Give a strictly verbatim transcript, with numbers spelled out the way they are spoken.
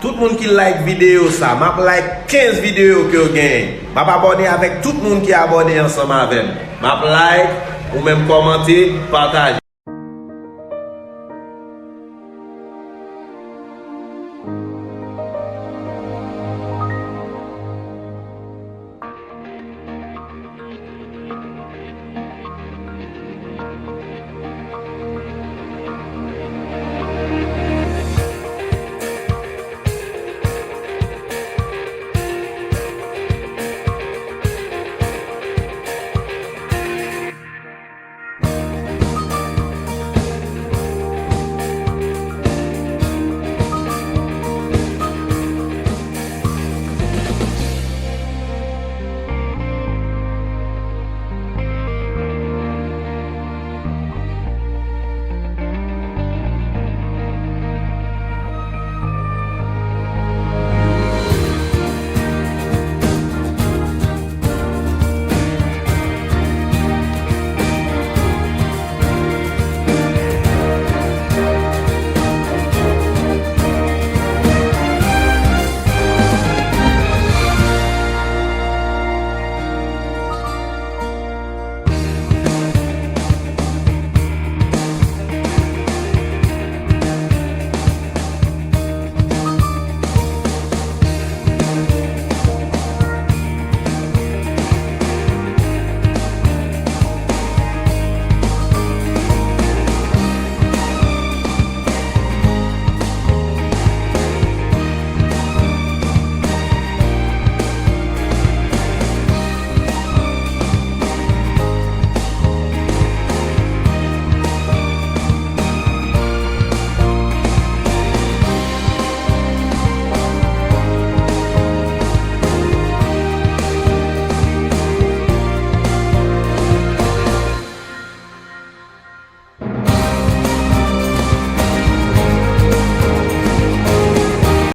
Tout moun ki like videyo sa, m ap like kenz videyo ke yo genyen. M ap abòne avèk tout moun ki abòne ansanm avè m. M ap like, ou menm kòmante, pataje.